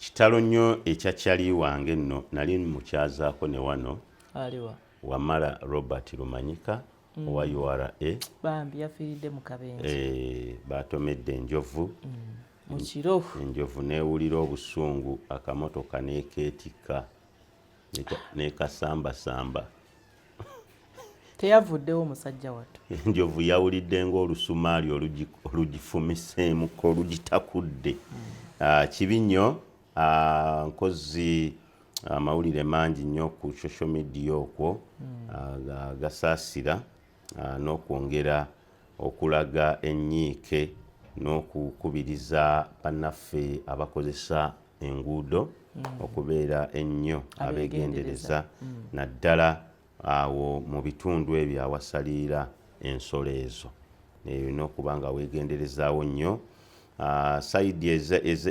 Kitalo nnyo ekya kyali wange nno, nali mukyazaako ne wano. Aliwa? Wamala Robert Lumanyika owa URA. Bambi, yafiiridde mu kabenje. Batomedde enjovu. Mu kiro. Enjovu neewulira obusungu, akamotoka nekeetikka nekasambasamba. Teyavuddewo musajja wattu. Enjovu yawulidde ng'olusumaali olugifumiseemuko olugitakudde. Ah, kibi nnyo. Ah, nkozi amawulire mangi nnyo ku social media okwo gasaasira n'okwongera okulaga ennyiike n'okukubiriza bannaffe abakozesa enguudo okubeera ennyo abeegendereza, naddala awo mu bitundu ebyo awasaliira ensolo ezo. Olina okuba nga weegenderezaawo nnyo. Side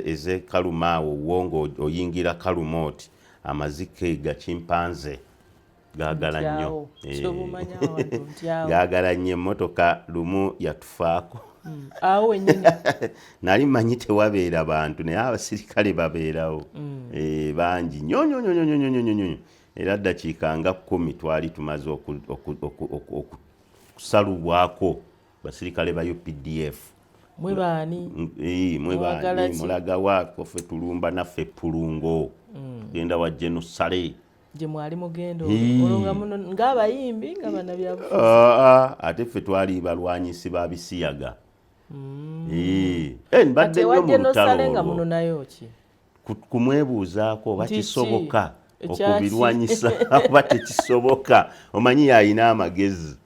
ez'ekaluma awo wo ng'oyingira Kaluma oti, amazike gakimpanze gaagala nnyo. Ntyawo. Kyobumanya awantu ntyawo. Gaagala nnyo. Emmotoka lumu yatufaako. Awo wennyini? Nali manyi tewabeera bantu, naye abasirikale babeerawo bangi nnyo nnyo nnyo nnyo nnyo nnyo nnyo. Era ddakiika nga 10 twali tumaze okusalubwako basirikale ba UPDF. Mwe baani? Mwe Mwagala baani? ki? Mulagawa? Ffe tulumba naffe pulungo, genda wa Genusale. Gye mwali mugenda olwo nga muno ng'abayimbi nga bannabyabufuzi? Ah, ah, ate ffe twali balwanyisi ba bisiyaga. Mbadde Kati nnyo mu ewa lutalo Genosale nga olwo. muno nayo ki? Kumwebuuzaako oba Nti ki? kisoboka Ekyaki? okubirwanyisa oba tekisoboka. Omanyi yalina amagezi.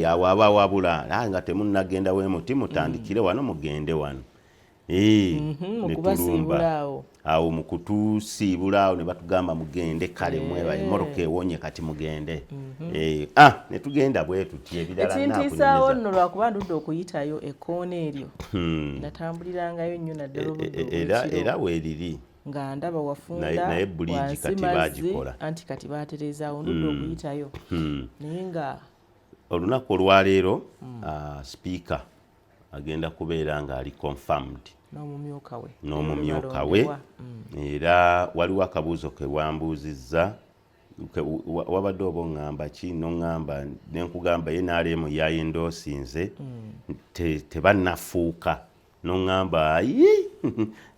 Awo aba wabula, "Ah, nga temunnagenda weemuti, mutandikire wano, mugende wano." Mu Ne kubasiibula tulumba. Awo. Awo mu kutusiibula awo ne batugamba, "Mugende kale, mwebale, emmotoka ewonye, kati mugende." Ah, ne tugenda bwe tuti, ebirala Ekintiisaawo naakunyumiza. nno lwakuba ndudde okuyitayo ekkoona eryo, natambulirangayo nnyo naddala obudde Era obw'ekiro. Era weeriri. Nga ndaba wafunda Naye bridge wansi kati mazzi, baagikola. Anti kati batereezaawo, ndudde okuyitayo naye nga Olunaku olwaleero sipiika agenda kubeera ng'ali confirmed. N'omumyuka we. N'omumyuka we. Balondebwa. Era waliwo akabuuzo ke wambuuzizza, wabadde oba oŋŋamba ki, noŋŋamba nenkugamba NRM yayendoosinze tebannafuuka, noŋŋamba ayi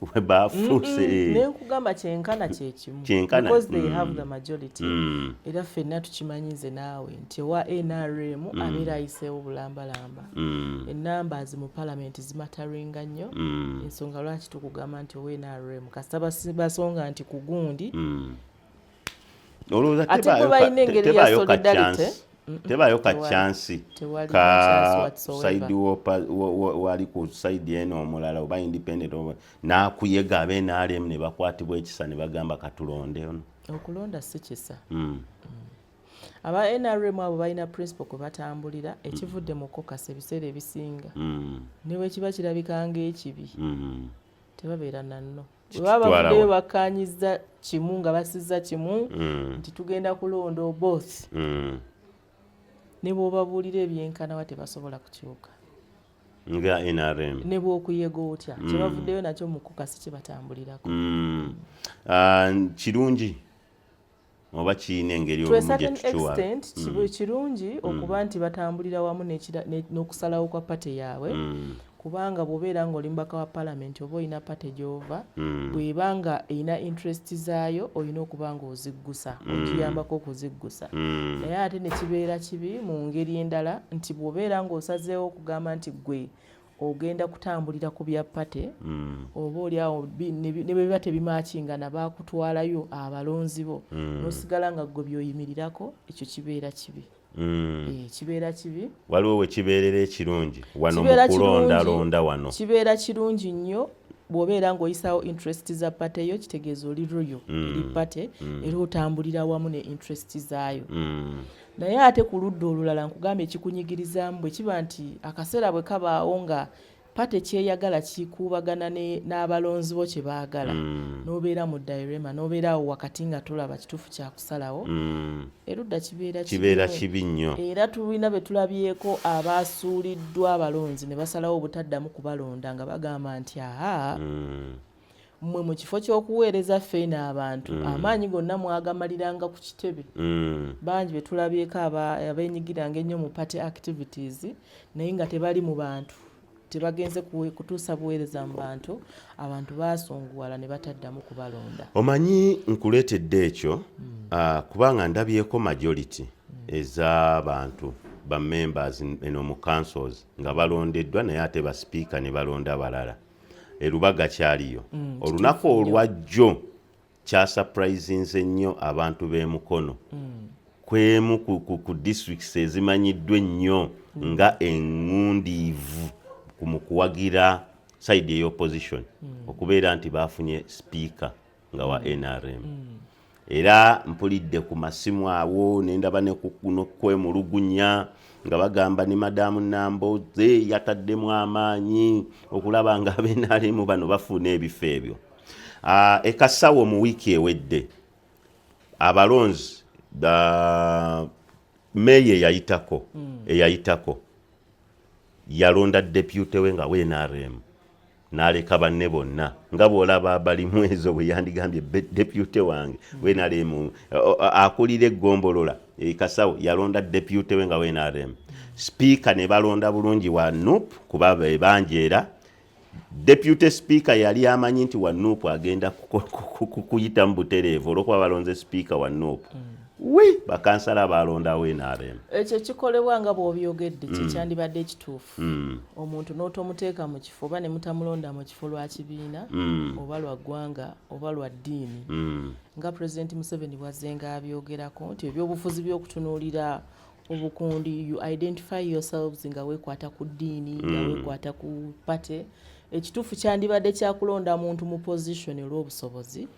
we bafuuse. Nenkugamba kyenkana kyekimu. Kyenkana, because they have the majority. Era ffenna tukimanyi nze naawe nti owa NRM abeera ayiseewo bulambalamba. Enumbers mu palamenti zimataringa nnyo. Ensonga lwaki tukugamba nti owa NRM kasita basonga nti ku gundi. Olowooza Ate bwe balina engeri ya tebaayo ka solidarity. chance, tebaayo ka Tewali. chance Tewali ka chance whatsoever. Side wali ku side eno omulala oba independent oba n'akuyega abe NRM ne bakwatibwa ekisa ne bagamba katulonde ono? Okulonda si kisa. Aba NRM abo balina principle kwe batambulira, ekivudde mu caucus ebiseera ebisinga ne bwe kiba kirabika ng'ekibi, tebabeera nanno. Bwe baba Kitutwala bavuddeyo wa? bakkaanyizza kimu nga basizza kimu nti tugenda kulonda Oboth, ne bw'obabuulira ebyenkanawa tebasobola kukyuka. Nga NRM. Ne bw'okuyega otya, kye bavuddeyo nakyo mu caucus kye batambulirako. Ah, kirungi oba kirina engeri To a olumu gye certain tukiwala? extent kirungi okuba nti batambulira wamu n'okusalawo kwa pate yaabwe, kubanga bw'obeera ng'oli mubaka wa palamenti oba olina pate gy'ova, bw'eba nga erina interest zaayo, olina okuba ng'oziggusa, ogiyambako okuziggusa. Naye ate ne kibeera kibi mu ngeri endala nti bw'obeera ng'osazeewo okugamba nti ggwe ogenda kutambulira ku bya pate, oba oliawo ne bwe biba tebimaakingana, baakutwalayo abalonzi bo, n'osigala nga ggwe by'oyimirirako, ekyo kibeera kibi. Kibeera kibi. Waliwo we kibeerera ekirungi wano mu Kibeera kulondalonda wano. Kibeera kirungi nnyo bw'obeera ng'oyisaawo interest za pate yo, kitegeeza oli loyal eri pate era otambulira wamu ne interest zaayo. Naye ate ku ludda olulala nkugambye ekikunyigirizaamu bwe kiba nti akaseera bwe kabaawo nga pate kyeyagala kikuubagana n'abalonzi bo kye baagala, n'obeera mu dilemma, n'obeera awo wakati nga tolaba kituufu kyakusalawo, erudda kibeera kibeera kibi. Kibi nnyo. Era tulina be tulabyeko abasuuliddwa abalonzi ne basalawo obutaddamu kubalonda nga bagamba nti aa, Mmwe mu kifo ky'okuweereza ffeeno abantu, amaanyi gonna mwagamaliranga ku kitebe. Bangi be tulabyeko abeenyigiranga ennyo mu party activities, naye nga tebali mu bantu, tebagenze kutuusa buweereza mu bantu. Abantu baasunguwala ne bataddamu kubalonda. Omanyi nkuleetedde ekyo kubanga ndabyeko majority ez'abantu ba members eno mu councils nga balondeddwa, naye ate ba sipiika ne balonda balala. Erubaga kyaliyo olunaku olwajjo, kyasurprisinze nnyo abantu b'e Mukono, kwemu ku districts ezimanyiddwa ennyo nga eŋŋundiivu mu kuwagira side ey'opposition, okubeera nti bafunye sipiika nga wa NRM. Era mpulidde ku masimu awo nendaba nekwemulugunya nga bagamba ne Madamu Namboze yataddemu amaanyi okulaba nga abe NRM bano bafuna ebifo ebyo. Ekasawo mu wiiki ewedde abalonzi meeya eyayitako yalonda deputy we nga we NRM, n'aleka banne bonna, nga bw'olaba Balimwezo bwe yandigambye deputy wange we NRM, akulira eggombolola e Kasawo yalonda deputy we nga we NRM. Sipiika ne balonda bulungi wa NUP, kuba be bangi, era deputy speaker yali amanyi nti wa NUP agenda kuyitamu butereevu olwokuba balonze sipiika wa NUP. Wi bakansala balondawo NRM. Ekyo kikolebwa nga bw'obyogedde, kyekyandibadde ekituufu. Omuntu n'otomuteeka mu kifo oba ne mutamulonda mu kifo lwa kibiina oba lwa ggwanga oba lwa ddiini, nga Pulezidenti Museveni bwazzenga abyogerako nti ebyobufuzi by'okutunuulira obukundi, you identify yourselves nga weekwata ku ddiini, nga weekwata ku party. Ekituufu kyandibadde kyakulonda muntu mu position olw'obusobozi,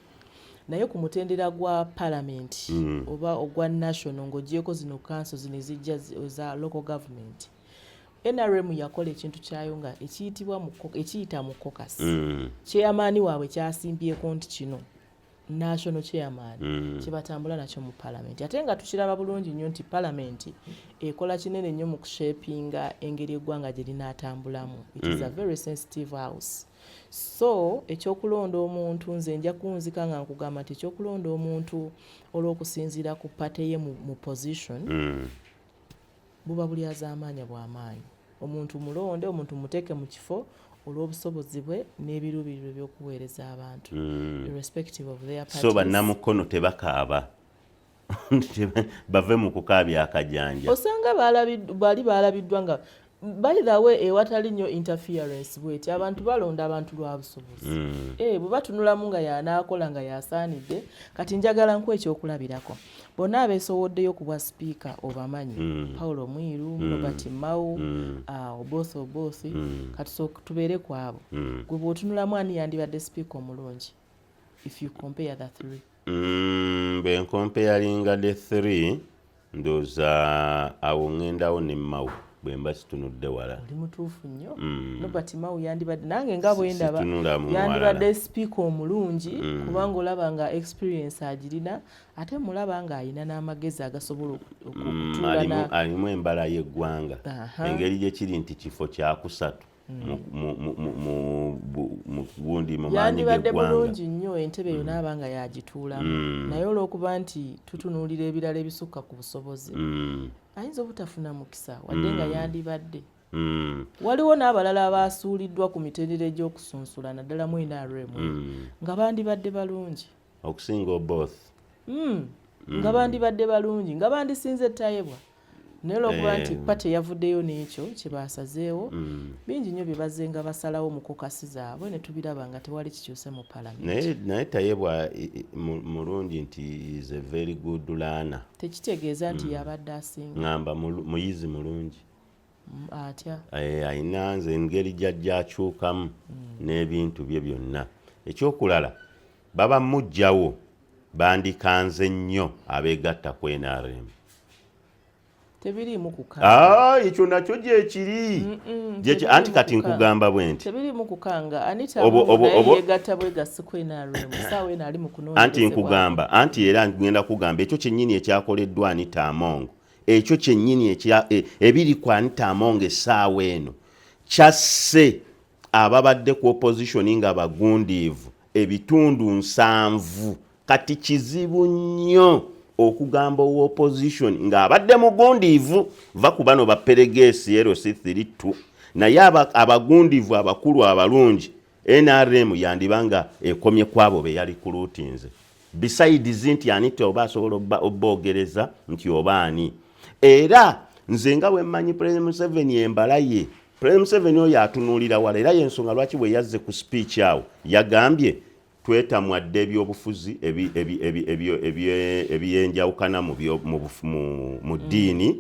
naye ku mutendera gwa palamenti oba ogwa national, ng'ogyeko zino council zino ezijja eza local government, NRM yakola ekintu kyayo nga ekiyitibwa ekiyita mu caucus. Chairman waabwe kyasimbyeko nti kino national chairman kyebatambula nakyo mu palamenti, ate nga tukiraba bulungi nnyo nti palamenti ekola kinene nnyo mu kushapinga engeri eggwanga gye linaatambulamu. It is a very sensitive house. So ekyokulonda omuntu, nze nja kunzika nga nkugamba nti ekyokulonda omuntu olw'okusinziira ku party ye mu position buba bulyazaamaanya bw'amaanyi. Omuntu mulonde, omuntu muteeke mu kifo olw'obusobozi bwe n'ebiruubirirwa eby'okuweereza abantu, irrespective of their So parties. Bannamukono tebakaaba, bave mu kukaabya akajanja. Osanga bali balabiddwa nga, by the way, ewatali nnyo interference bweti, abantu balonda abantu lwa busobozi. Bwe batunulamu nga yanaakola nga yasaanidde. Kati njagala nkuwa ekyokulabirako: bonna abeesowoddeyo ku bwa sipiika obamanyi, Paulo Mwiru, Robert Mao, Oboth Oboth. Kati so tubeere ku abo. Gwe bw'otunulamu, ani yandibadde sipiika omulungi if you compare the three? Bwe ncomparinga the three, ndowooza awo ŋŋendawo ne Mao bwe mba situnudde wala. Oli mutuufu nnyo. Robert Mao yandibadde, nange nga bwe ndaba, Situnula mu yandibadde sipiika omulungi, kubanga olaba nga experience agirina, ate mulaba nga alina n'amagezi agasobola okutuula Alimu embala y'eggwanga. Engeri gye kiri nti kifo kyakusatu mu gundi mu maanyi Yandibadde g'eggwanga. bulungi nnyo entebe eyo naaba nga yagituulamu, naye olw'okuba nti tutunuulira ebirala ebisukka ku busobozi, ayinza obutafuna mukisa wadde nga yandibadde. Waliwo n'abalala abasuuliddwa ku mitendera egy'okusunsula, naddala mu NRM, nga bandibadde balungi okusinga Oboth. Nga bandibadde balungi, nga bandisinze Tayebwa, naye olwokuba nti party yavuddeyo n'ekyo kye basazeewo, bingi nnyo bye bazze nga basalawo mu caucus zaabwe ne tubiraba nga tewali kikyuse mu palamenti. Naye Tayebwa mulungi nti is a very good learner. Tekitegeeza nti yabadde asinga. Ŋŋamba muyizi mulungi. Atya? Ayina nze engeri gyajja akyukamu n'ebintu bye byonna. Ekyokulala, baba mujjawo bandikanze nnyo abeegatta ku NRM. Tebiriimu kukanga. Ah, ekyo nakyo gyekiri. Anti kati nkugamba bwe nti Tebiriimu kukanga. Anita naye yeegatta bwegassi ku NRM, saawa eno ali mu Anti kunoonyerezebwa. nkugamba, anti era ngenda kugamba ekyo kyennyini ekyakoleddwa Anita Among, ekyo kyennyini ebiri ku Anita Among essaawa eno kyasse ababadde ku opposition nga bagundiivu. ebitundu 70. Kati kizibu nnyo okugamba owa opposition ng'abadde mugundiivu, va ku bano baperegesi LC32, naye abagundiivu abakulu abalungi, NRM yandiba nga ekomye kwabo be yali kuluutinze. Besides nti Anita oba asobola oboogereza nti oba ani. Era nze nga bwe mmanyi President Museveni, embala ye President Museveni oyo atunuulira wala, era yensonga lwaki bwe yazze ku speech awo yagambye twetamwadde ebyobufuzi ebyenjawukana mu ddiini.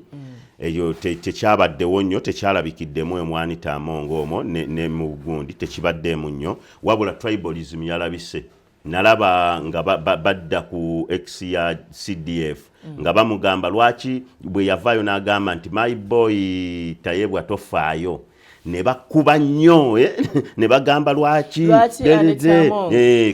Eyo tekyabaddewo nnyo, tekyalabikiddemu emwanita Among omwo ne mu gundi tekibaddeemu nnyo, wabula tribalism yalabise. Nalaba nga badda ku ex ya CDF nga bamugamba lwaki bwe yavaayo n'agamba nti my boy Tayebwa tofaayo, ne bakuba nnyo, eh? Ne bagamba lwaki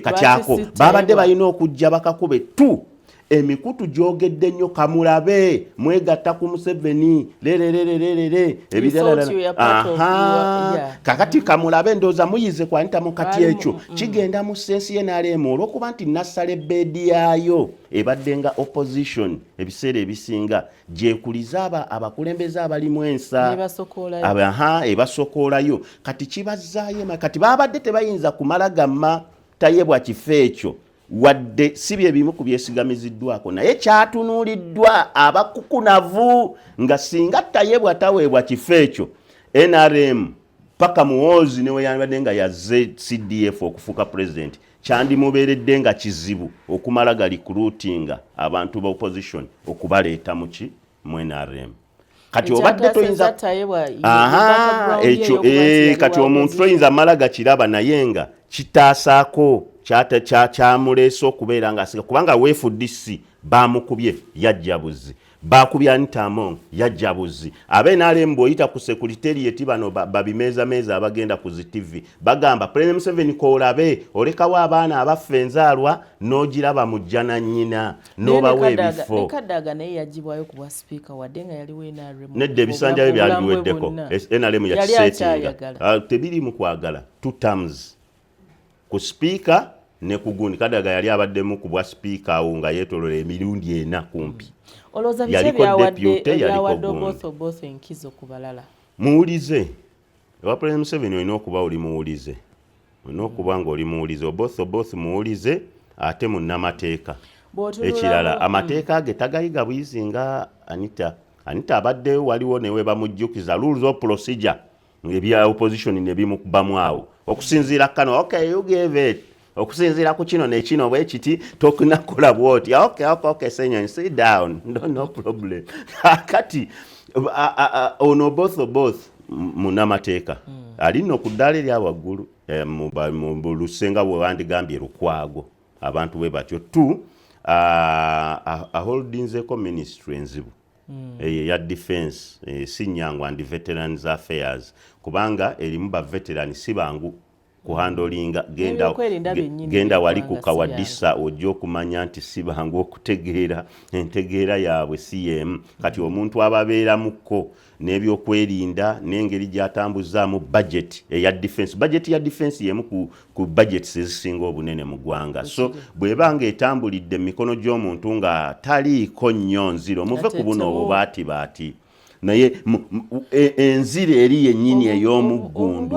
kati ako babadde balina okujja bakakube tu emikutu gyogedde nnyo, kamulabe mwegatta ku Museveni lererererere. Kakati kamulabe ndowooza muyize kwanitamu. Kati ekyo kigenda mu sense y'NRM olwokuba nti nassala ebbeedi yaayo ebadde nga opposition ebiseera ebisinga gyekuliza abakulembeze abalimu ensa ebasokoolayo. Kati kibazzaayo, kati babadde tebayinza kumala gamma Tayebwa kifo ekyo, wadde si bye bimu ku byesigamiziddwako, naye kyatunuuliddwa abakukunavu nga singa Tayebwa taweebwa kifo ekyo, NRM paka Muwoozi ne weyandibadde nga yazze CDF okufuuka president, kyandimubeeredde nga kizibu okumala ga recruitinga abantu ba opposition okubaleeta muki mu NRM. Kati obadde toyinza ekyo, eh, kati omuntu toyinza mala gakiraba, naye nga kitaasaako kyamuleese okubeera nga asiga, kubanga we FDC bamukubye yajja buzi, bakubye Anita Among yajja buzi. Abe NRM bw'oyita ku secretariat, bano babimeezameeza abagenda ku zi TV bagamba President Museveni koolabe olekawo abaana abaffe enzaalwa n'ogiraba mujja na nnyina n'obawa ebifo. Kadaga naye yagibwayo ku bwa sipiika wadde nga yaliwo NRM. Nedda, ebisanja bye byali biweddeko, NRM yakisetinga. Ah, tebiri mu kwagala two terms ku sipiika ne ku gundi. Kadaga yali abaddemu ku bwa sipiika awo nga yeetolola emirundi ena kumpi. Olowooza biki ebyawadde Oboth Oboth enkizo ku balala? Muwulize. Ewa President Museveni olina okuba oli muwulize, olina okuba nga oli muwulize. Oboth Oboth muwulize ate munnamateeka. Ekirala, amateeka ge tagayiga buyizi nga Anita. Anita abadde waliwo newe bamujjukiza rules of procedure ebya opposition ne bimukubamu awo okusinziira kano, okay, you gave it okusinziira ku kino nekino bwe kiti, tokunakola bwoti. Okay, Ssenyonyi, sit down, no, no problem. Kati ono Oboth Oboth munamateeka, ali nno ku ddaala erya waggulu, eh, mu lusenga bwe wandigambye Lukwago, abantu bwe batyo tu aholdinzeko ministry enzibu eyo eya defense, eh, si nyangu, and veterans affairs, kubanga erimu ba veteran si bangu kuhandlinga. Genda, genda wali ku Kawadisa ojja okumanya nti si bangu okutegeera, entegeera yaabwe si yemu. Kati omuntu ababeeramukko n'ebyokwerinda n'engeri gy'atambuzaamu budget eya defense, budget ya defense yemu ku budgets ezisinga obunene mu ggwanga, so bw'eba nga etambulidde mu mikono gy'omuntu nga taliiko nnyo nziro, muve ku buno obubaatibaati, naye enziro eri yennyini ey'omuggundu.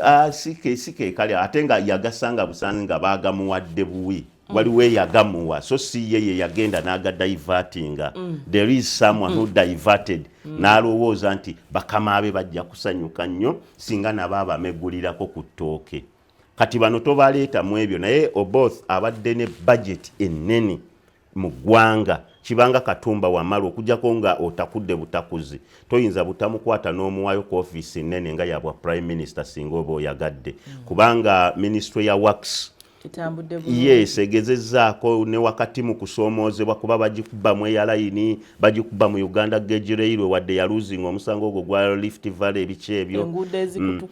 Ah, si ke kale ate nga yagasanga busanzi nga baagamuwadde buwi. Waliwo eyagamuwa, so si ye ye yagenda n'agadivertinga. There is someone who diverted n'alowooza nti bakama be bajja kusanyuka nnyo singa nabo abamegulirako ku ttooke. Kati bano tobaleeta mu ebyo, naye Oboth abadde ne budget ennene mu ggwanga. Kibanga Katumba Wamala, okujjako nga otakudde butakuzi, toyinza butamukwata n'omuwayo ku ofiisi nnene nga yabwa prime minister singa oba oyagadde, kubanga ministry ya works etambudde bulungi. Yes, egezezzaako ne wakati mu kusoomoozebwa, kuba bagikuba mu airline, bagikuba mu Uganda Gauge Railway, wadde yaluzinga omusango ogwo gwa Rift Valley, ebiki ebyo. Enguudo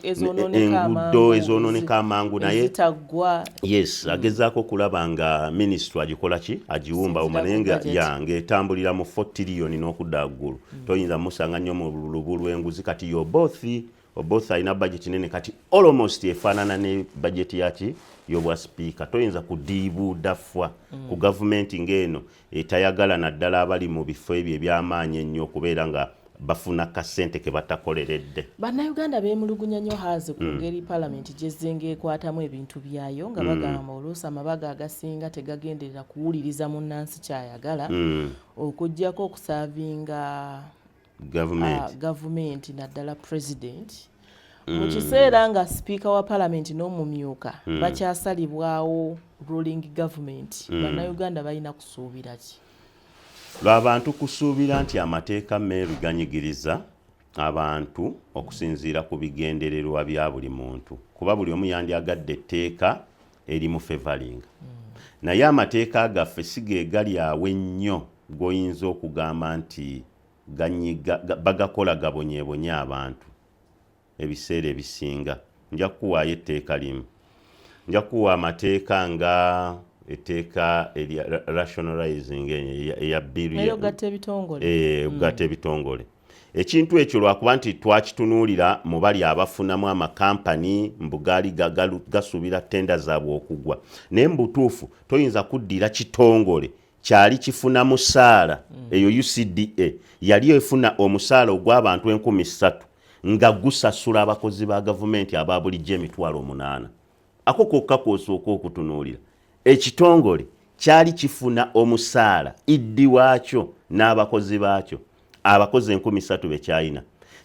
ezoonooneka enguudo amangu, ezoonooneka amangu, naye ezitaggwa. Yes, agezaako okulaba nga ministry agikola ki, agiwumbawumba, naye nga budget. Ya ng'etambulira mu 4 trillion n'okudda waggulu, toyinza musanga nnyo mu lubu lw'enguzi. Kati yo Oboth, Oboth alina budget nene, kati almost efaanana ne budget yaki y'obwa sipiika. Toyinza kudiibuuda fwa ku gavumenti ng'eno etayagala, naddala abali mu bifo ebyo eby'amaanyi ennyo, okubeera nga bafuna kasente ke batakoleredde. Bannayuganda beemulugunya nnyo haazi ku ngeri palamenti gyezzenga ekwatamu ebintu byayo, nga bagamba oluusi amabaga agasinga tegagenderera kuwuliriza munnansi kyayagala, okuggyako okuservinga gavumenti. Gavumenti, naddala president, mu kiseera nga sipiika wa palamenti n'omumyuka bakyasalibwawo ruling government. Bannayuganda balina kusuubira ki? Lwabantu kusuubira nti amateeka, Mary, ganyigiriza abantu okusinziira ku bigendererwa bya buli muntu, kuba buli omu yandyagadde etteeka erimu favouringa. Naye amateeka gaffe si ge gali awo ennyo g'oyinza okugamba nti bagakola gabonyeebonye abantu. Ebiseera ebisinga nja kukuwaayo etteeka limu, nja kukuwa amateeka nga etteeka erya rationalizing eya bill Eyogatta ebitongole. Okugatta ebitongole. Ekintu ekyo lwakuba nti twakitunuulira mu bali abafunamu amakampani, mbu gaali gasuubira tenda zaabwe okugwa. Naye mu butuufu toyinza kuddira kitongole kyali kifuna musaala. Eyo UCDA yali efuna omusaala ogw'abantu 3000 nga gusasula abakozi ba gavumenti aba bulijjo 80,000. Ako kokka kwosooka okutunuulira. Ekitongole kyali kifuna omusaala iddi waakyo n'abakozi baakyo, abakozi 3000 bekyalina,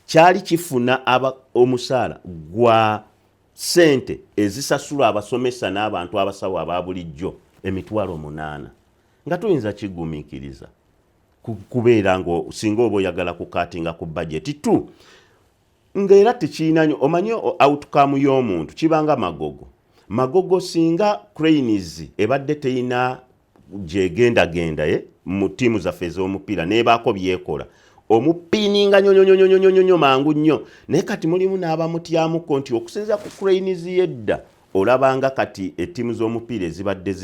kyali kifuna omusaala gwa sente ezisasulwa abasomesa n'abantu abasawo aba bulijjo 80,000. Nga tuyinza kigumiikiriza kubeera nga singa oba oyagala kucuttinga ku bajeti tu ng'era tekirina nnyo omanye outcome y'omuntu. Kibanga Magogo. Magogo singa Cranes ebadde teyina gyegendagenda ye mu ttiimu zaffe ez'omupiira, nebaako byekola omupiininga nyonyonyonyonyonyo mangu nnyo. Naye kati mulimu n'abamutyamuko nti okusinziira ku Cranes yedda, olabanga kati ettiimu z'omupiira ezibadde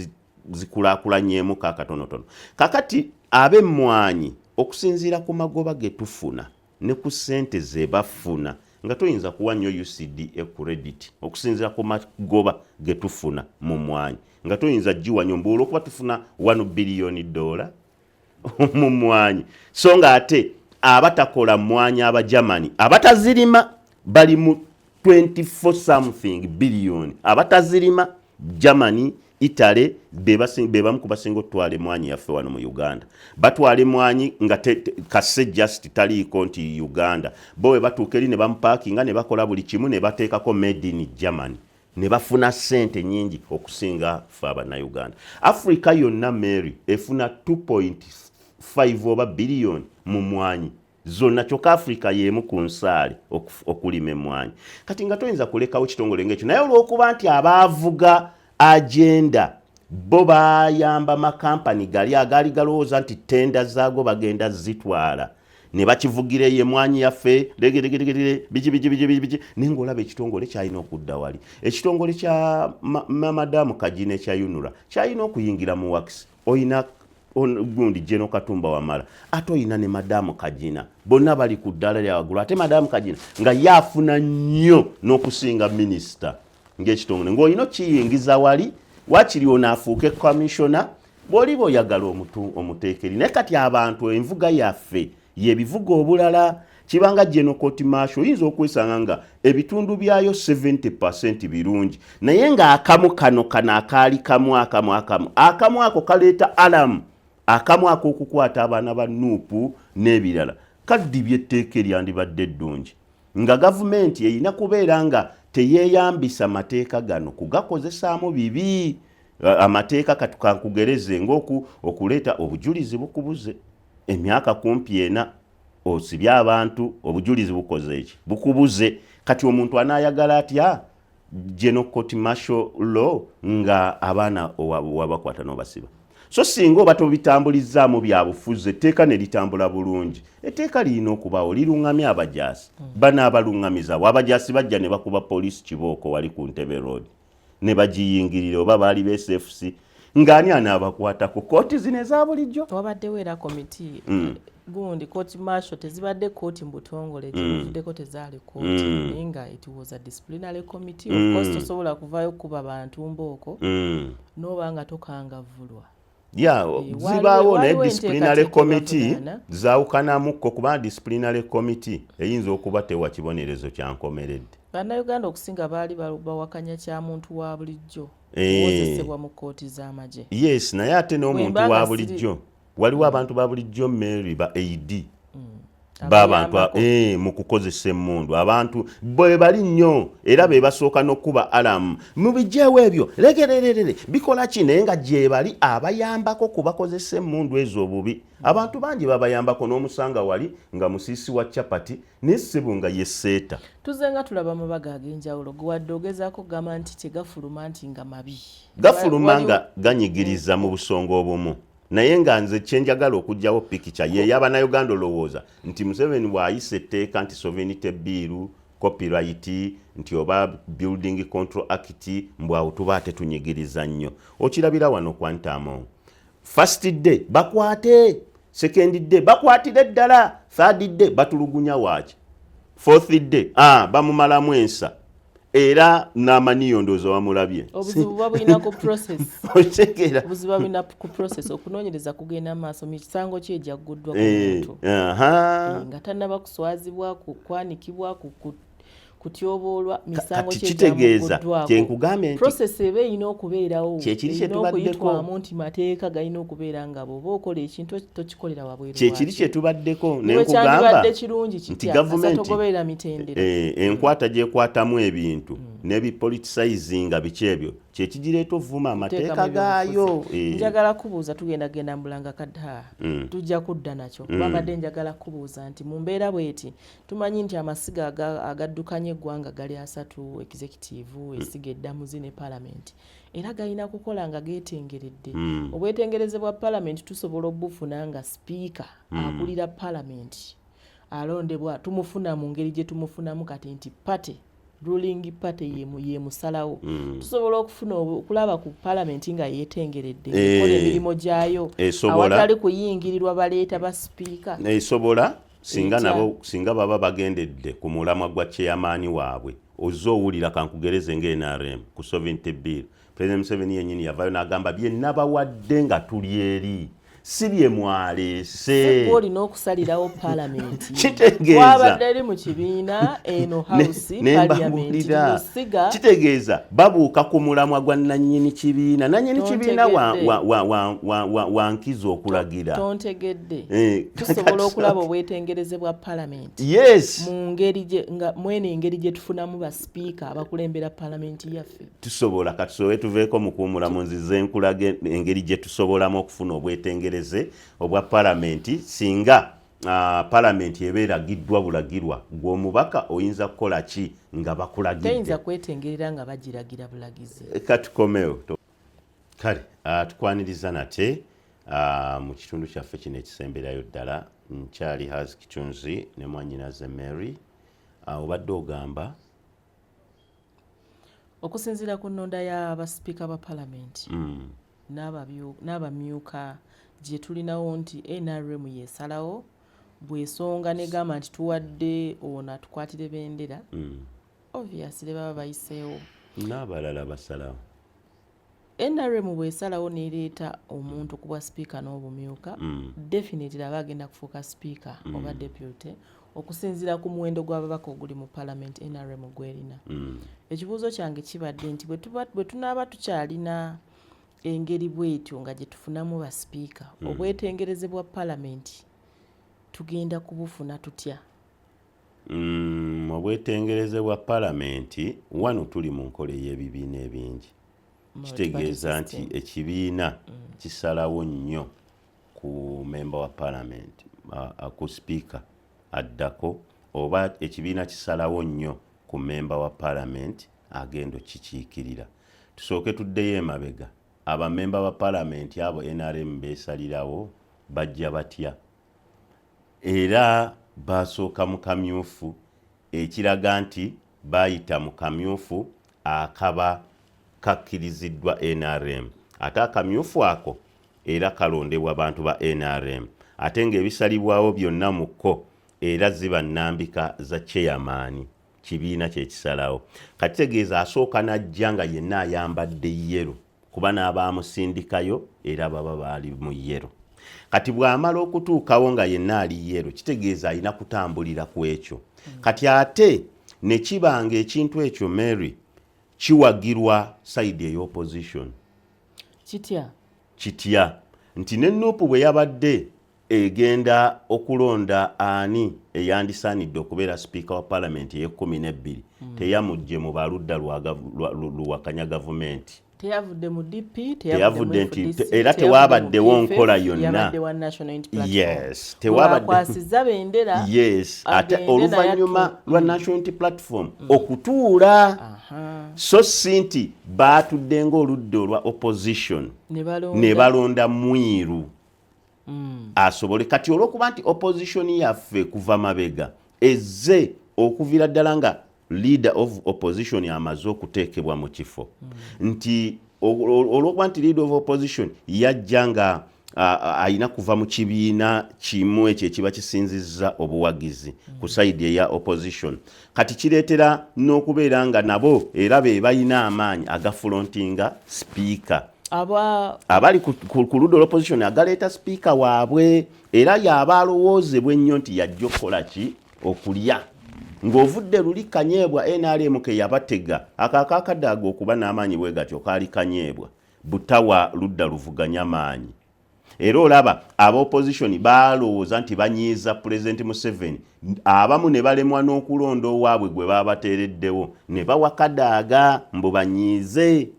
zikulaakulanyeemu kakatonotono. Kakati ab'emmwanyi, okusinziira ku magoba ge tufuna ne ku ssente ze bafuna, nga toyinza kuwa nnyo UCDA credit. Okusinziira ku magoba ge tufuna mu mmwanyi, nga toyinza giwa nnyo mbu olwokuba tufuna 1 biliyoni dola mu mmwanyi, so nga ate abatakola mmwanyi, Abagermany abatazirima, bali mu 24 something biliyoni. Abatazirima, Germany, Italy, be bamu ku basinga okutwala emwanyi yaffe wano mu Uganda. Batwala emwanyi nga kase just taliiko nti Uganda. Bo bwe batuuka eri ne bamupackinga ne bakola buli kimu ne bateekako "Made in Germany" ne bafuna ssente nyingi okusinga ffe Abannayuganda. Africa yonna, Mary, efuna 2.5 oba biliyoni mu mwanyi zonna, kyokka Africa y'emu ku nsaale okulima emmwanyi. Kati nga toyinza kulekawo kitongole ng'ekyo, naye olw'okuba nti abaavuga agenda bo bayamba makampani gali agaali galowooza nti tenda zaago bagenda zitwala, ne bakivugira eyo emwanyi yaffe legeregeregere biki biki biki biki biki. Naye ng'olaba ekitongole kyalina okudda wali. Ekitongole kya madamu Kagina ekya UNRA kyalina okuyingira mu works. Oyina gundi General Katumba Wamala, ate oyina ne madamu Kagina, bonna bali ku ddaala lya waggulu. Ate madamu Kagina nga ye afuna nnyo n'okusinga minisita. Ng'ekitongole ng'olina okiyingiza wali, wakiri ono afuuke commissioner bw'oliba oyagala omuteekeri. Naye kati abantu, envuga yaffe yebivuga obulala. Kibanga General Court Martial, oyinza okwesanga nga ebitundu byayo 70 birungi, naye ng'akamu kano kano akaali kamu akamu akamu akamu ako kaleeta alamu akamu ak'okukwata abaana ba NUP n'ebirala, kaddibya etteeka eryandibadde eddungi. Nga gavumenti erina kubeera nga teyeeyambisa mateeka gano kugakozesaamu bibi. Amateeka katukankugereze ng'okuleeta obujulizi bukubuze emyaka kumpi 4, osibye abantu, obujulizi bukoze eki? Bukubuze. Kati omuntu anaayagala atya General Court Martial Law nga abaana wabakwata n'obasiba? So singa oba tobitambulizaamu byabufuzi, etteeka ne litambula bulungi. Etteeka lirina okubaawo liruŋŋamya abajaasi. Banaabaluŋŋamizawo abajaasi bajja ne bakuba poliisi kibooko wali ku Ntebe Road ne bagiyingirira, oba baali ba SFC. Ng'ani anaabakwata ku kooti zino eza bulijjo? Wabaddewo era komiti gundi, court martial tezibadde kooti mu butongole, gyebuvuddeko tezaali kooti, naye nga it was a disciplinary committee. Of course tosobola kuvaayo kuba bantu mbooko n'oba nga tokangavvulwa. Ya. Zibaawo, naye waliwo disciplinary enteekateeka committee ebavunaana. Zaawukanamukko, kubanga disciplinary committee eyinza okuba tewa kibonerezo kyankomeredde. Bannayuganda okusinga baali bawakanya kya muntu wa bulijjo kuwozesebwa mu kkooti z'amagye. Yes, naye ate n'omuntu Bwe mba wa nga bulijjo, waliwo abantu ba bulijjo, Mary, ba aid babantu Abayambako. Mu kukozesa emmundu, abantu bwe bali nnyo era be basooka n'okuba alarm, mubijjeewo ebyo, legerererere, bikola ki, naye nga gye bali abayambako ku bakozesa emmundu ezo obubi. Abantu bangi babayambako, n'omusanga wali nga musiisi wa capati, naye ssebo nga yeseeta. Tuzze nga tulaba amabaga ag'enjawulo, gwe wadde ogezaako kugamba nti tegafuluma nti nga mabi. Gafuluma nga ganyigiriza mu busonga obumu, naye nga nze kyenjagala okugjawo pikica ye y'abannayuganda olowooza nti Museveni bw'ayisa etteeka nti Sovereignty Bill, copyright, nti oba Building Control Act, mbwawo tuba ate tunyigiriza nnyo. Okirabira wano kwantamu, first day bakwate, second day bakwatire ddala, third day batulugunya waaki, fourth day bamumalamu ensa, era n'amaniyo ndowooza wamulabye. Obuzibu buba bulina ku process. Otegeera? Obuzibu bulina ku process. Okunoonyereza kugenda maaso, misango ki egyagguddwa ku muntu nga tannaba kuswazibwa, kwanikibwa, kutyoboolwa, misango Kati ki kitegeeza egyamuguddwako? Kyenkugambye nti Process eba erina okubeerawo, Kyekiri kye erina tubaddeko. okuyitwamu nti mateeka galina okubeera nga bw'oba okola ekintu tokikolera wabweru. Kyekiri kye tubaddeko. Bwe Nenkugamba kyandibadde kirungi nti kitya gavumenti togoberera mitendera. Enkwata gyekwatamu ebintu n'ebipoliticizinga biki ebyo kyekigireeta ovuma amateeka Teekamu gaayo. ebyobufuzi. Njagala kubuuza, tugenda genda mbulanga kadha, tujja kudda nakyo, kuba mbadde njagala kubuuza nti mu mbeera bweti tumanyi nti amasiga agaddukanya eggwanga gali asatu: executive, esiga eddamuzi ne palamenti, era galina kukola nga geetengeredde. Obwetengereze bwa palamenti tusobola obufuna nga sipiika akulira palamenti alondebwa, tumufuna mu ngeri gye tumufunamu kati nti party, ruling party yemusalawo. Tusobola okufuna okulaba ku palamenti nga yeetengeredde, ekola emirimu gyayo Esobola. awatali kuyingirirwa baleeta ba sipiika? Esobola singa Etya? nabo singa baba bagendedde ku mulamwa gwa chairman waabwe. Ozze owulira, kankugereze nga NRM ku Sovereignty Bill, President Museveni yennyini yavaayo n'agamba, bye nabawadde nga tuli eri si bye mwaleese. Gwe olina okusalirawo palamenti. Kitegeeza Twabadde eri mu kibiina eno house Ne parliament mbabuulira. Musiga. Kitegeeza babuuka ku mulamwa gwa nannyini kibiina. Nannyini kibiina Tontegedde. wa nkizo okulagira. Tontegedde. Tusobola okulaba obwetengereze bwa palamenti Yes. mu ngeri gye nga mwene engeri gye tufunamu basipiika abakulembera palamenti yaffe? Tusobola. Katusobe tuveeko mu kuwumulamu, nzize nkulaga engeri gye tusobolamu okufuna obwetengereze obwa palamenti singa palamenti eba eragiddwa bulagirwa. Gwe omubaka oyinza kukola ki nga bakulagidde? Teyinza kwetengerera nga bagiragira bulagizi. Katukomewo. Kale tukwaniriza nate mu kitundu kyaffe kino ekisemberayo ddala. Nkyali Hazi Kitunzi ne mwanyinaze Mary. Obadde ogamba? Okusinziira ku nnonda y'abasipiika ba palamenti n'abamyuka gye tulinawo nti NRM yesalawo bw'esonga negamba nti tuwadde ono atukwatire bendera, obviously baba bayiseewo. N'abalala basalawo. NRM bw'esalawo n'ereeta omuntu ku bwa sipiika n'obumyuka, definitely aba agenda kufuuka sipiika oba deputy okusinziira ku muwendo gw'ababaka oguli mu palamenti NRM gwerina. Ekibuuzo kyange kibadde nti bwe tunaaba tukyalina engeri bwetyo nga gye tufunamu basipiika, obwetengereze bwa palamenti tugenda kubufuna tutya? Obwetengereze bwa palamenti, wano tuli mu nkola ey'ebibiina ebingi, kitegeeza nti ekibiina kisalawo nnyo ku memba wa palamenti, ku sipiika addako, oba ekibiina kisalawo nnyo ku memba wa palamenti agenda okikiikirira. Tusooke tuddeyo emabega, abamemba ba palamenti abo NRM beesalirawo bajja batya? Era basooka mu kamyufu, ekiraga nti bayita mu kamyufu akaba kakkiriziddwa NRM. Ate akamyufu ako era kalondebwa bantu ba NRM, ate ng'ebisalibwawo byonna mu ko era ziba nnambika za chairman, kibiina kye kisalawo. Kati kitegeeza asooka n'ajja nga yenna ayambadde yellow, kuba n'abaamusindikayo era baba baali mu yellow. Kati bw'amala okutuukawo nga yenna ali yellow, kitegeeza alina kutambulira ku ekyo. Kati ate ne kiba ng'ekintu ekyo, Mary, kiwagirwa side ey'opposition. Kitya? Kitya nti ne NUP bwe yabadde egenda okulonda ani eyandisaanidde okubeera sipiika wa palamenti ey'e12, teyamuggye mu baludda luwakanya gavumenti. Teyavudde mu DP. Teyavudde nti era tewabaddewo nkola yonna. Yes. Tewabakwasiza bendera. Yes, ate oluvannyuma lwa National Unity Platform okutuula, so si nti baatudde ng'oludda olwa opposition ne balonda Mwiru asobole. Kati olw'okuba nti opposition yaffe kuva mabega ezze okuviira ddala nga leader of opposition amaze okuteekebwa mu kifo, nti olw'okuba nti leader of opposition yajja nga ayina kuva mu kibiina kimu ekyo ekiba kisinzizza obuwagizi ku side eya opposition, kati kireetera n'okubeera nga nabo era be balina amaanyi agafrontinga sipiika abali ku ludda olwopposition, agaleeta sipiika waabwe, era yaba alowoozebwa ennyo nti yajja okukola ki, okulya ng'ovudde luli kanyeebwa NRM ke yabatega. Ako akakadaaga okuba n'amaanyi bwe gatyo kaali kanyeebwa butawa ludda luvuganya maanyi. Era olaba aba opposition balowooza nti banyiiza Pulezidenti Museveni, abamu ne balemwa n'okulonda owaabwe gwe babateereddewo ne bawa Kadaaga mbu banyiize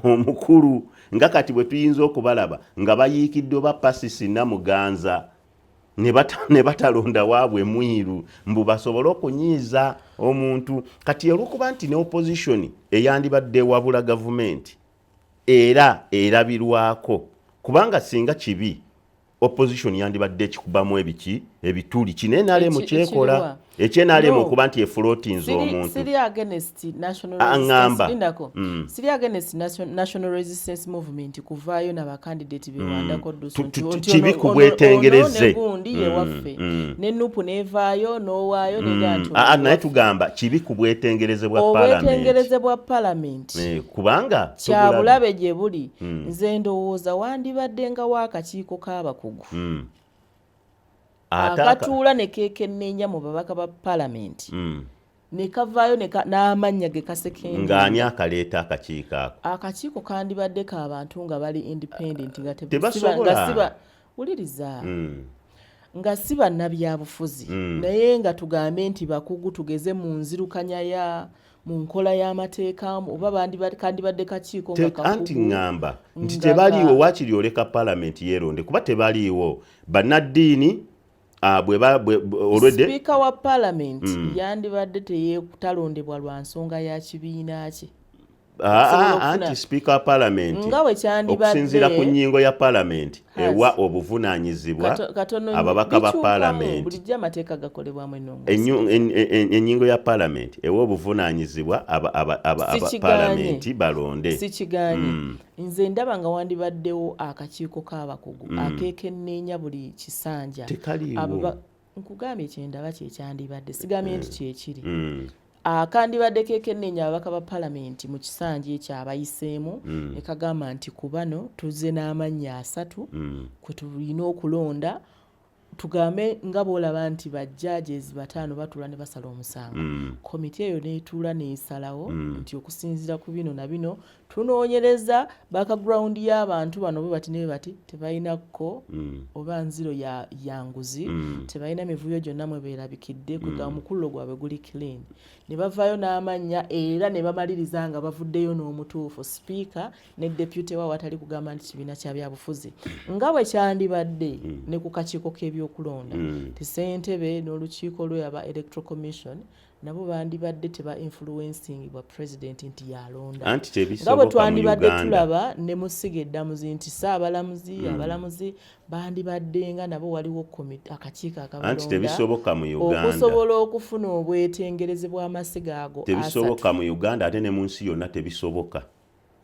omukulu, nga kati bwe tuyinza okubalaba nga bayiikidde oba Pasisi Namuganza ne batalonda waabwe Mwiru mbu basobole okunyiiza omuntu. Kati olwokuba nti ne opposition eyandibadde ewabula gavumenti era erabirwako, kubanga singa kibi opposition yandibadde ekikubamu ebiki ebituli kino NRM kyekola ekye NRM okuba nti efloatinze omuntu. Siri against National Aŋŋamba. Resistance, lindako. Siri against National Resistance Movement kuvaayo n'abakandidate bewandako ddusu nti kibi ku bwetengereze. Ono ne gundi ye waffe, ne NUP nevaayo n'owaayo nega nti Ah, ah, naye tugamba kibi ku bwetengereze bwa palamenti. Obwetengereze bwa palamenti. Kubanga kyabulabe gye buli. Nze ndowooza wandibadde nga w'akakiiko k'abakugu Ate akatuula ne keekenneenya mu babaka ba palamenti ne kavaayo n'amannya ge kasekendi. Ng'ani akaleeta akakiiko ako? Akakiiko kandibadde k'abantu nga bali independent, nga Tebasobola. Nga siba, wuliriza, nga si bannabyabufuzi, naye nga tugambe nti bakugu, tugeze mu nzirukanya ya mu nkola y'amateeka, oba kandibadde kakiiko nga Anti kakugu. ŋŋamba nti nga tebaliiwo. Waakiri oleka palamenti yeeronde, kuba tebaliiwo bannaddiini, ah, bwe olwedde. Sipiika wa palamenti yandibadde talondebwa lwa nsonga ya kibiina kye. Ah, Okusobola ah, anti sipiika wa palamenti Nga bwe kyandibadde okusinziira ku nnyingo ya palamenti Has. ewa obuvunaanyizibwa Katono ababaka ba bikyukamu, palamenti. Bulijjo amateeka gakolebwamu ennongoosereza. Ennyingo ya palamenti ewa obuvunaanyizibwa aba Sikigaanye. palamenti balonde. Sikigaanye. Nze ndaba nga wandibaddewo akakiiko k'abakugu akeekenneenya buli kisanja. Tekaliiwo. Nkugambye kyendaba kyekyandibadde, sigambye nti kyekiri. Akandibadde keekenneenya ababaka ba palamenti mu kisanja ekyo abayiseemu, ne kagamba nti ku bano tuzze n'amannya 3 kwe tulina okulonda. Tugambe nga bw'olaba nti ba judges bataano batuula ne basala omusango, komiti eyo n'etuula n'esalawo nti okusinziira ku bino na bino, tunoonyereza background y'abantu bano bwe bati ne bwe bati, tebalinako oba nziro ya nguzi, tebalina mivuyo gyonna mwe beerabikidde, kwegamba omukululo gwabwe guli clean, ne bavaayo n'amannya era ne bamaliriza nga bavuddeyo n'omutuufu, sipiika ne deputy wa, watali kugamba nti kibiina kya byabufuzi, nga bwe kyandibadde ne ku kakiiko k'ebyokulonda, ti ssentebe n'olukiiko lwe aba Electoral Commission nabo bandibadde teba influencing bwa president nti yalonda. Anti Nga bwe tebisoboka mu twandibadde Uganda. Tulaba ne musiga eddamuzi nti saabalamuzi, abalamuzi bandibadde nga nabo waliwo akakiiko Anti akabalonda tebisoboka mu Uganda. Okusobola okufuna obwetengereze bw'amasiga ago 3. Tebisoboka mu Uganda, ate ne mu nsi yonna tebisoboka.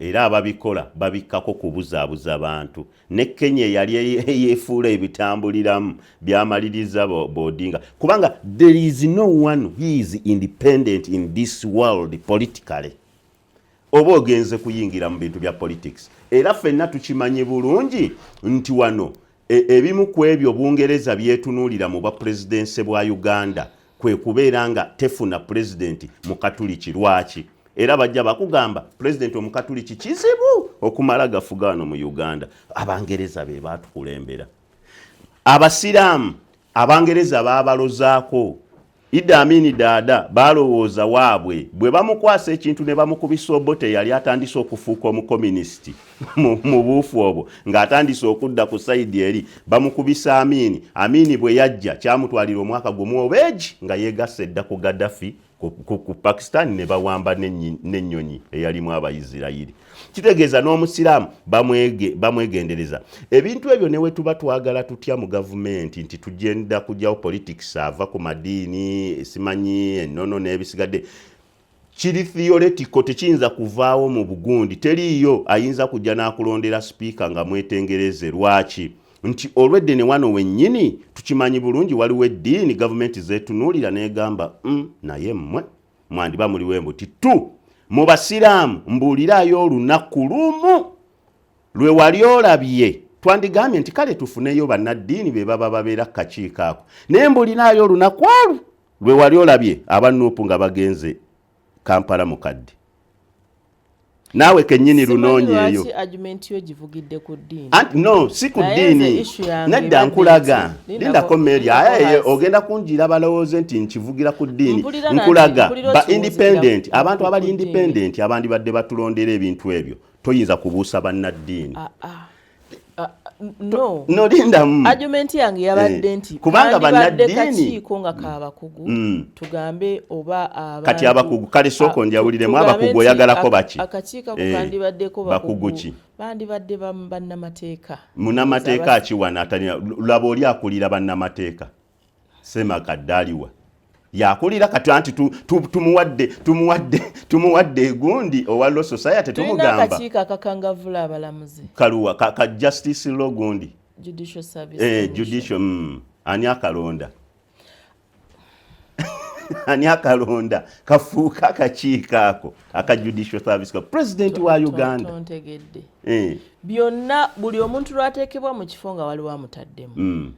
Era ababikola babikkako kubuzaabuza bantu. Ne Kenya eyali eyeefuula ebitambuliramu byamaliriza boodinga, kubanga there is no one who is independent in this world politically. Oba ogenze kuyingira mu bintu bya politics, era ffenna tukimanyi bulungi nti wano ebimu ku ebyo Bungereza byetunuulira mu bwapulezidenti bwa Uganda kwe kubeera nga tefuna pulezidenti mukatuliki. Lwaki? Era bajja bakugamba pulezidenti omukatuliki kizibu okumala gafuga wano mu Uganda. Abangereza be baatukulembera. Abasiraamu, Abangereza baabalozaako. Idi Amini Daada balowooza waabwe bwe bamukwasa ekintu ne bamukubisa Obote, yali atandise okufuuka omukominisiti mu buufu obwo, ng'atandise okudda ku side eri, bamukubisa Amini. Amini bwe yajja, kyamutwalira omwaka gumu obeegi nga yeegassa edda ku Gaddafi ku Pakistan, ne bawamba n'ennyonyi eyalimu Abaisirayiri. Kitegeeza n'omusiraamu bamwegendereza. Ebintu ebyo ne we tuba twagala tutya mu gavumenti nti tugenda kugyawo politics ava ku madiini, simanyi ennono n'ebisigadde, kiri theoretical, tekiyinza kuvaawo mu bugundi. Teriiyo ayinza kujja n'akulondera sipiika nga mwetengereze. Lwaki? Nti olwedde ne wano wennyini tukimanyi bulungi waliwo eddiini gavumenti zeetunuulira n'egamba, naye mmwe mwandiba muliwo embuti tu mu basiraamu." Mbuuliraayo olunaku lumu lwe wali olabye twandigambye nti kale tufuneyo bannaddiini be baba babeera ku kakiiko ako, naye mbuuliraayo olunaku olwo lwe wali olabye aba NUP nga bagenze Kampala Mukadde. Naawe kennyini lunoonyeeyo. Lwaki argument yo givugidde ku ddiini? Anti no, si ku Naye nze ddiini. Issue yange Nedda, ebadde nkulaga. Lindako, lindako Mary. lindako. Aye Hasi. ogenda kunjira balowooze nti nkivugira ku ddiini. Mpulira Nkulaga mpulira ba okiwuzikira independent, abantu ku abali ddiini. independent abandibadde batulondera ebintu ebyo, toyinza kubuusa bannaddiini. Ah, ah. Ah, no. No, lindamu. Argument yange yabadde Eh, nti kubanga bandibadde bannaddiini- kakiiko nga kabakugu, tugambe oba abantu. Kati abakugu, kale sooka onjawuliremu. Tugambe Abakugu nti oyagalako baki? Akakiiko ako Eh, kandibaddeko bakugu bakugu. ki? Bandibadde bannamateeka. Munnamateeka akiwana atalina? Laba oli akulira bannamateeka, Semakadde, aliwa yakulira kati? Anti tumuwadde egundi owa Law Society. Tulina Tumugamba akakiiko akakangavvula abalamuzi. Kaluwa ka justice law gundi. Judicial Service Eh, Commission. Judicial, Ani akalonda? Ani akalonda kafuuka akakiiko ako aka Judicial Service? Ka president wa Uganda. Tontegedde. Eh, Byonna, buli omuntu lwateekebwa mu kifo nga waliwo amutaddemu,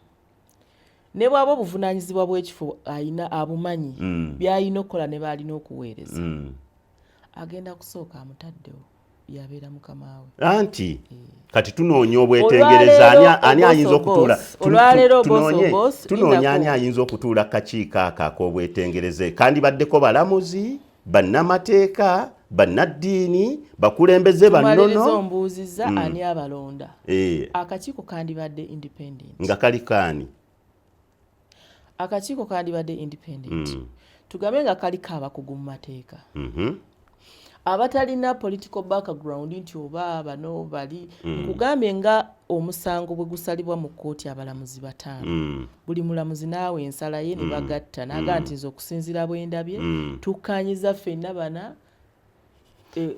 ne bw'aba obuvunaanyizibwa bw'ekifo ayina abumanyi, by'alina okukola ne b'alina okuweereza, agenda kusooka amutaddewo yabeera mukama we. Anti kati tunoonya obwetengereza. Ani ayinza okutuula? Olwaleero Tunoonya ani ayinza okutuula kakiiko ako ak'obwetengereze? Kandibaddeko balamuzi, bannamateeka, bannaddiini, bakulembeze bannono. Ombuuzizza ani abalonda. Eh. Akakiiko kandibadde independent. Nga kaliko ani? Akakiiko kandibadde independent, tugambe nga kaliko abakugu mu mateeka abatalina political background, nti oba bano bali nkugambye nga omusango bwe gusalibwa mu kkooti, abalamuzi 5, buli mulamuzi naawe ensala ye ne bagatta n'agaa nti nze okusinziira bwe ndabye, tukkaanyiza ffenna bana, eh,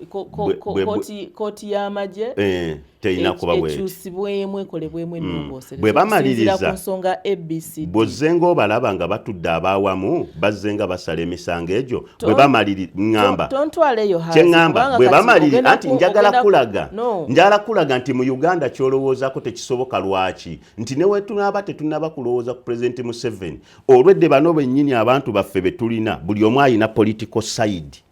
kooti y'amagye Eh, terina kuba bweti. Ekyusibwemu, ekolebwemu ennongoosereza Bwe bamaliriza- okusinziira ku nsonga ABCD. Bw'ozze ng'obalaba nga batudde abawamu, bazze nga basala emisango egyo, bwe bamaliri ŋŋamba Tontwala eyo hazi, kyeŋŋamba kubanga bwe kati bamaliri anti njagala kulaga No. njagala kulaga nti mu Uganda kyolowoozaako tekisoboka. Lwaki? Nti ne wetunaaba tetunaba kulowooza ku Pulezidenti Museveni, olwedde bano bennyini abantu baffe be tulina, buli omu alina political side,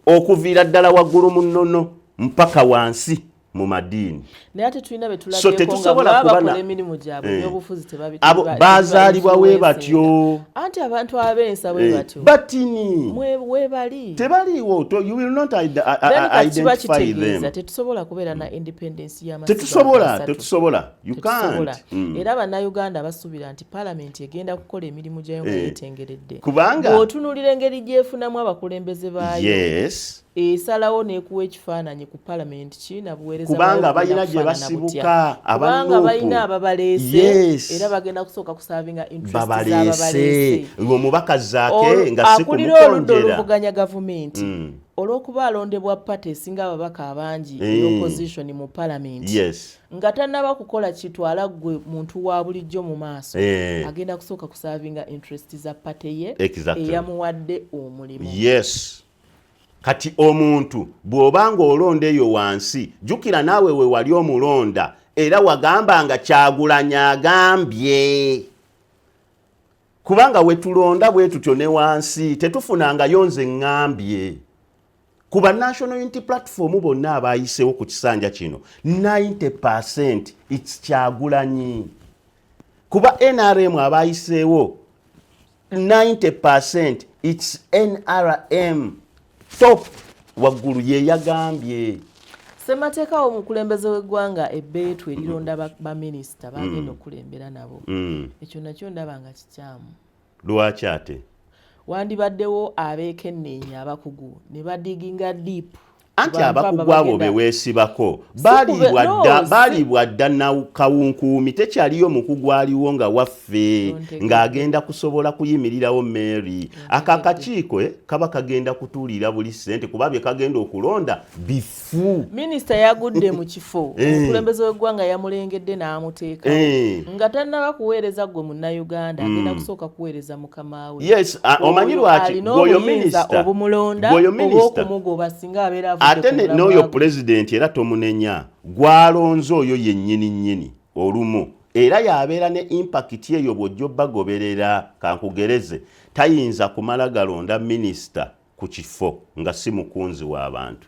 okuviira ddala waggulu mu nnono mpaka wansi mu madiini. Naye ate tulina be So tulabyeko nga tetusobola bwaba kuba bakola emirimu gyabwe, Eh. ebyobufuzi Abo bazaalibwa we batyo. Anti abantu ab'ensa bwe Eh, batyo. Batini. Weebali. Tebaliiwo. You will not Then kati kiba identify them. kitegeeza tetusobola kubeera na independence y'amasiga Tetusobola. 3. Tetusobola, you Tetusobola. can't. Era Bannayuganda basuubira nti paalamenti egenda kukola emirimu gyayo nga Eh. yeetengeredde. Kubanga Bw'otunuulira engeri gyefunamu abakulembeze baayo, esalawo n'ekuwa ekifaananyi ku palamenti ki na buweereza Kubanga bwayo balina bugenda gye kufaanana butya. basibuka, Kubanga aba NUP. balina ababaleese, era bagenda kusooka kuservinga interest Babaleese z'ababaleese. Omubaka Zaake nga si Akulira oludda kumukonjera. oluvuganya gavumenti. Olw'okuba alondebwa pate esinga ababaka abangi opposition mu palamenti, nga tannaba kukola kitwala ggwe muntu wa bulijjo mu maaso, agenda kusooka kuservinga interest za pate ye eyamuwadde omulimu. Yes, kati omuntu bw'oba ng'olonda eyo wansi, jjukira naawe we wali omulonda era wagamba nga Kyagulanyi agambye, kubanga wetulonda bwe tutyo ne wansi tetufunangayo nze ŋŋambye. Ku ba National Unity Platform bonna abayiseewo ku kisanja kino, 90% it's Kyagulanyi. Kuba NRM abayiseewo, 90% it's NRM top waggulu ye yagambye. Ssemateeka w'omukulembeze w'eggwanga, ebbeetu erironda baminisita bagenda okukulembera nabo, ekyo nakyo ndaba nga kikyamu. Lwaki ate? Wandibaddewo abeekenneenya abakugu ne badigginga deep. Anti abakugu abo be weesibako baaliibwa dda nakawunkuumi. Tekyaliyo mukugu aliwo nga waffe ng'agenda kusobola kuyimirirawo. Mary, aka akakiiko kaba kagenda kutuulira buli ssente, kuba bye kagenda okulonda bifu. Minisita yagudde mu kifo, omukulembeze w'eggwanga yamulengedde n'amuteeka nga tannaba kuweereza ggwe munnayuganda, agenda kusooka kuweereza mukama we. Yes, omanyi lwaki? Oyo minisita obumulonda oba okumugoba singa abeera. Ate n'oyo pulezidenti era tomunenya, gwalonze oyo yennyini nnyini olumu era yabeera ne impact eyo bw'ojja bagoberera. Kankugereze, tayinza kumala galonda minisita ku kifo nga si mukunzi w'abantu,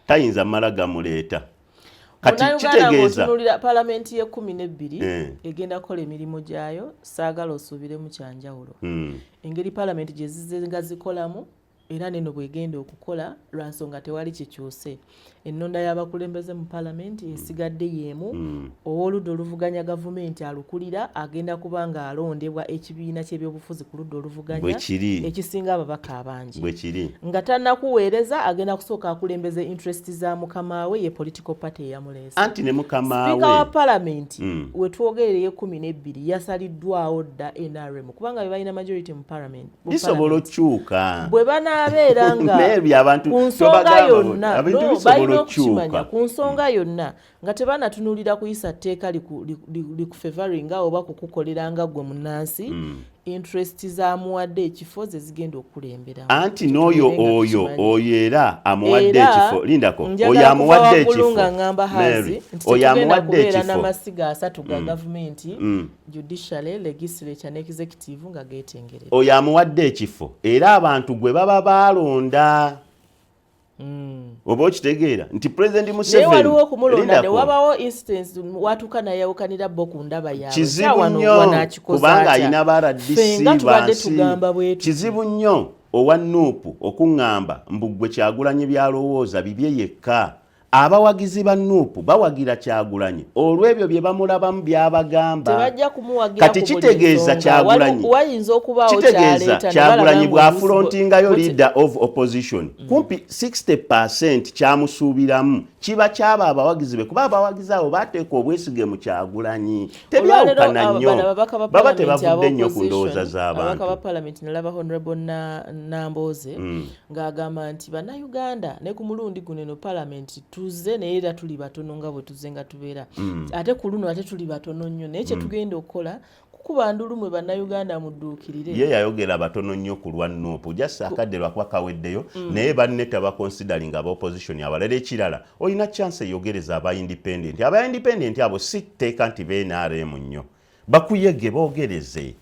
tayinza mala gamuleeta. Kati kitegeeza palamenti ye12 egenda kukola emirimu gyayo. Saagala osuubiremu kyanjawulo. Engeri palamenti gye zize nga zikolamu era neno bwegenda okukola, lwansonga tewali kikyuse. Ennonda y'abakulembeze mu palamenti esigadde y'emu. Ow'oludda oluvuganya gavumenti alukulira agenda kuba nga alondebwa ekibiina ky'ebyobufuzi ku ludda oluvuganya ekisinga ababaka abangi. Nga tannakuweereza, agenda kusooka akulembeze interest za mukama we, ye political party eyamuleese. Anti ne mukama we. Sipiika wa palamenti wetwogerera 12 yasaliddwawo dda NRM, kubanga be balina majority mu parliament. Bisobola okukyuka. Bwe banaabeera nga ku nsonga yonna balina okukimanya, ku nsonga yonna nga tebanatunuulira kuyisa tteeka likufavouringa oba kukukolera nga ggwe munnansi, interest zamuwadde ekifo ze zigenda okukulemberamu. Anti n'oyo oyo oyo era amuwadde ekifo, lindako, oyo amuwadde ekifo nga ngamba hazi nti oyo amuwadde kubeera n'amasiga asatu ga gavumenti, judiciary, legislature ne executive, nga geetengerera. Oyo amuwadde ekifo era abantu gwe baba baalonda. Oba okitegeera nti President Museveni, waliwo okumulonda ne wabawo instance watuuka nayawukanira bo ku ndaba yaabwe. Kizibu nnyo, kubanga alina ba RDC bansi. Kizibu nnyo owa NUP okuŋŋamba mbu ggwe Kyagulanyi byalowooza bibye yekka. Abawagizi ba NUP bawagira Kyagulanyi olw'ebyo bye bamulabamu byabagamba. Kati kitegeeza Kyagulanyi, kitegeeza Kyagulanyi bw'afrontingayo leader of opposition, kumpi 60% kyamusuubiramu kiba kyaba abawagizi be, kuba abawagizi abo bateeka obwesige mu Kyagulanyi. Tebyawukana nnyo, baba tebavudde nnyo ku ndowooza z'abantu. Ba palamenti, nalaba Honorable Nambooze ng'agamba nti bannayuganda ne ku mulundi guno eno palamenti tuzze naye era tuli batono nga bwe tuzze nga tubeera, ate ku luno ate tuli batono nnyo, naye kyetugenda okukola kukuba ndulu mwe bannayuganda mudduukirire. Ye yayogera batono nnyo ku lwa NUP, just akadde lwakuba kaweddeyo, naye banne tabaconsideringa aba opposition abalala. Ekirala, olina chance eyogereza aba independent. Aba independent abo si tteeka nti ba NRM nnyo, bakuyege boogereze.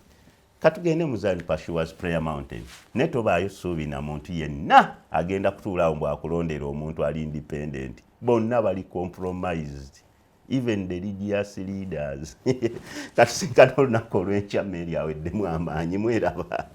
Katugende mu Zion Pursuers Prayer Mountain, naye tobaayo ssuubi na muntu yenna agenda kutuulaawo mbwakulondera omuntu ali independent. Bonna bali compromised, even the religious leaders. Katusinkana olunaku olw'enkya. Mary aweddemu amaanyi, mweraba.